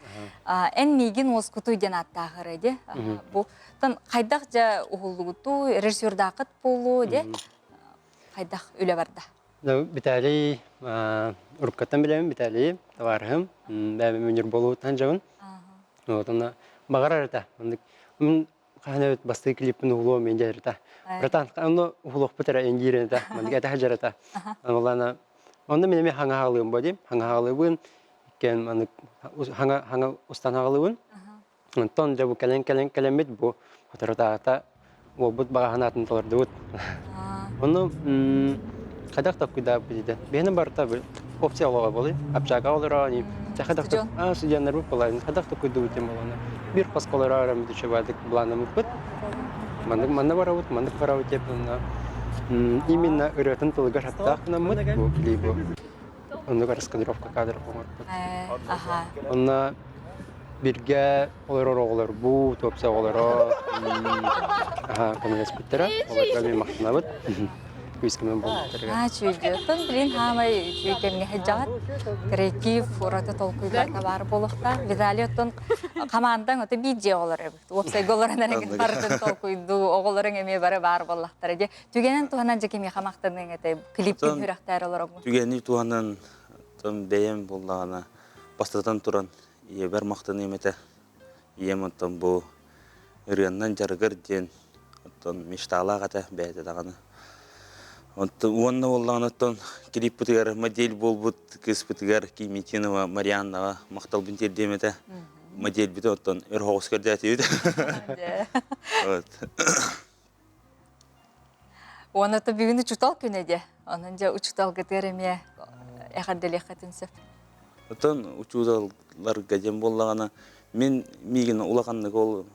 Эн миигин уоскутуй диэн ааттаах ырыа дии. Бу тан хайдах дьэ уһуллугутуу, режиссердаахыт буолуо дии. Хайдах үлэ барда? Виталий уруккаттан билэбин Виталий табаарыһым бэйэм Ньурбалуутан дьабын. Вот она баҕарар этэ. Оннук хаһан эбит бастакы клиппин уһулуом мен дьэр этэ. Братан, онно уһулуохпут эрэ энгиирэн этэ. Маннык этэ сылдьар этэ. Онно онно мин эмиэ хаҥа хаалыым бо диим. Хаҥа хаалыыбын. Иккиэн маннык хаҥа хаҥа устан хаалыыбын. Онтон дьэ бу кэлэн кэлэн кэлэммит бу соторутааҕыта уолбут баҕа санаатын толордубут. Ону хайдах толкуйдаабыт дии. Биһиэнэ барыта опция олоҕо буолуй. Общага олороо, хайдах студеннарбыт буолайын, хайдах толкуйдуубут диэн буолана. Биир хоско олороо эрэ үчүгэйдик былааннаммыппыт. Маннык манна барабыт, маннык барабыт диэп именно ырыатын тылыгар хаптаах гынаммыт бу клибу. Оннук раскадровка кадров оҥорбут. Онно биргэ олорор оҕолорбут, уопсай оҕолоро көмөлөспүттэрэ. Олорго эмиэ махтанабыт. Күүскэ буолбуттарыгар. Аа, үчүгэй. Билин хаамай үчүгэй кэмҥэ сылдьаҕыт. Креатив ураты толкуйдарга баар буолуохтаах. Виталий оттон хамаандаҥ ото биир дьиэ оҕолоро эбит. Уопсайга олорон эрэ барытын толкуйдуу, оҕолоруҥ эмиэ бары баар буоллахтара дии. Түгэнин туһанан дьэ кимиэхэ махтаныаҥ этэй? Клиптин сүрэхтээр олороҥҥун. Түгэни туһанан оттон бэйэм буоллаҕына бастатан туран ийэбэр махтаныам этэ. Ийэм оттон бу ырыаннан дьарыгыр диэн оттон мечталаах этэ бэйэтэ даҕаны. Оттон уонна буоллаҕына оттон клиппытыгар модель буолбут кыыспытыгар Кимитинова Марианнаҕа махталбын тиэрдиэм этэ. Модельбитин оттон өр соҕус көрдөөтүбүт. Вот. Уонна то бүгүн учутал күнэ дии. Онон дьэ учуталгытыгар эмиэ эҕэрдэлиэххитин сөп. Оттон учууталларга диэн буоллаҕына, мин миигин улаханнык ол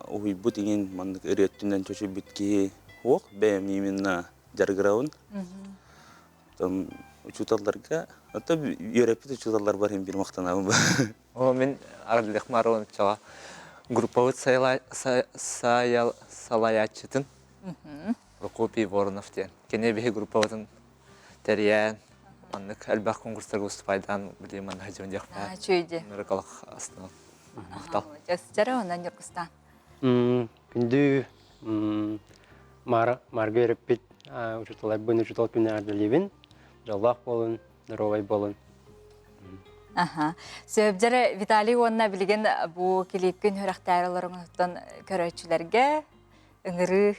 уһуйбут иҥин маннык ырыа өттүнэн чочуйбут киһи суох, бэйэм именно дьарыгырабын. Оттон учууталларга, оттон үөрэппит учууталларбар иһин биир махтанабын. О, мин Аралдых Маровичаҕа группабыт салайааччытын Прокопий Воронов диэн. Кини биһи группабытын тэрийэн, маннык элбэх конкурстарга выступайдаан билим манна сылдьыбын диэхпэ. Үчүгэй. Нырыкалах астынан. Махтал. Дьэ, онон Ньургустан. Күндү Марга үөрэппит учууталларбын учуутал күнүн эҕэрдэлиибин. Дьоллоох буолун, доруобай буолун. Аха. Сөбдьэрэ Виталий уонна билигин бу килиипкин үөрэхтээри олоруҥуттан көрөөччүлэргэ ыҥырыы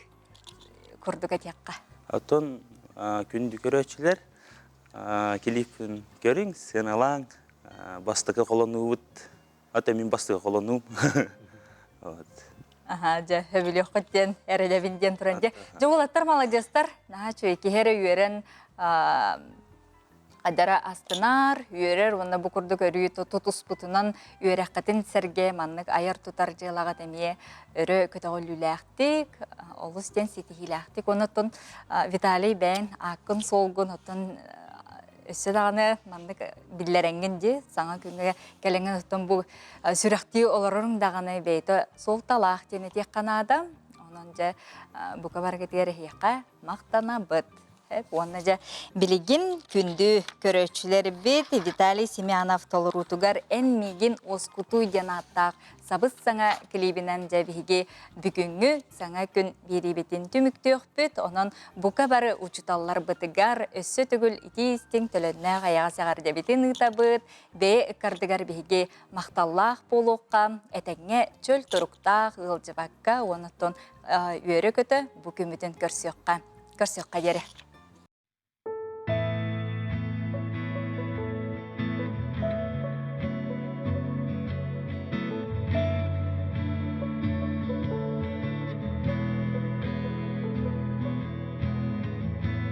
курдук этиэххэ. Оттон күндү көрөөччүлэр килииппин көрүҥ, сыаналааҥ, бастакы холонуубут, ата мин бастакы холонуум. Вот. Аха, дьэ, хөбүлүөххүт диэн, эрэлэбин диэн туран дьэ. Дьэ, уолаттар маладьыастар, наһаа үчүгэй киһи эрэ үөрэн Адара астынар, үөрэр уонна бу курдук өрүү тутуспутунан үөрэххитин сэргэ маннык айар-тутар дьыалаҕыт эмиэ өрө көтөҕүллүүлээхтик, олус диэн ситиһиилээхтик. Онон Виталий бэйэн ааккын-суолгун оттон өссө даҕаны маннык биллэрэҥҥин дии саҥа күҥҥэ кэлэҥҥин оттон бу сүрэхтии олороруҥ даҕаны бэйэтэ суолталаах диэн этиэххэ наада. Онон дьэ бука барыгытыгар эһиэхэ махтанабыт. Уонна дьэ билигин күндү көрөөччүлэрбит Виталий Семенов толоруутугар «Эн миигин уоскутуй» диэн ааттаах сабыс-саҥа клибинэн дьэ биһиги бүгүҥҥү саҥа күн биэриибитин түмүктүөхпүт. Онон бука бары учууталларбытыгар өссө төгүл итии-истиҥ төлөннөөх эйэҕэс эҕэрдэбитин ыытабыт. Бэйэ ыккардыгар биһиги махталлаах буолуохха, этэҥҥэ чөл туруктаах ыалдьыбакка уонна оттон үөрэ-көтө бу күммүтүн көрсүөххэ. Көрсүөххэ диэри.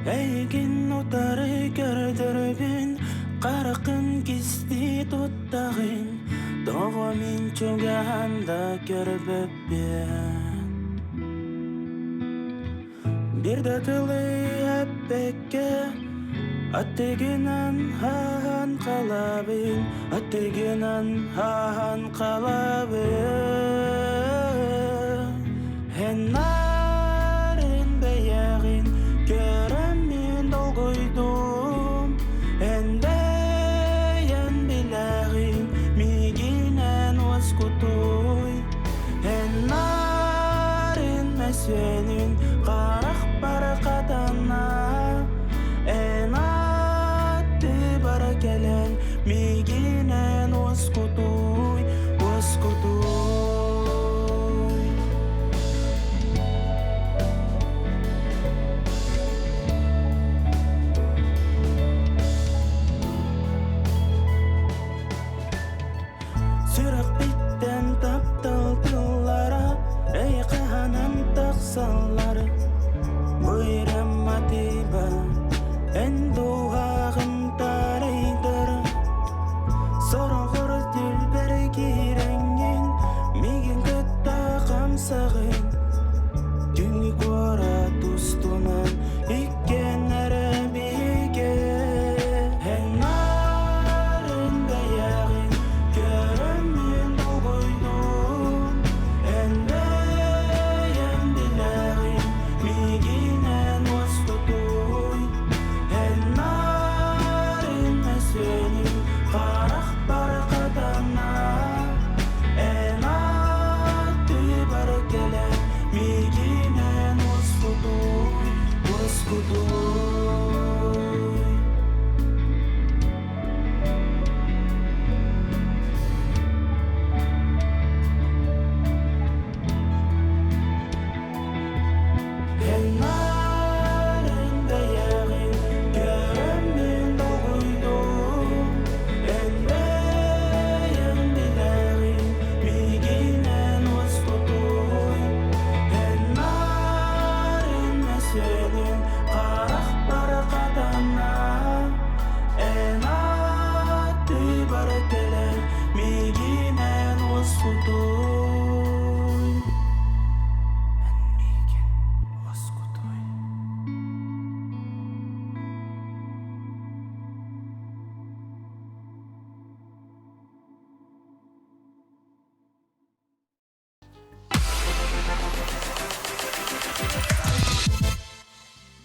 Эйигин утары көрдөрбүн, хараххын кистии туттаҕын, тоҕо мин чугаһан да көрбөппүн. Биир да тылы эппэккэ Аттыгынан ааһан халабын, аттыгынан ааһан халабын. Эн нарын бэйэҕин көрөммүн долгуйдум, эн бэйэн билэҕин миигинэн уоскутуй. Эн нарын мөссүөнүн.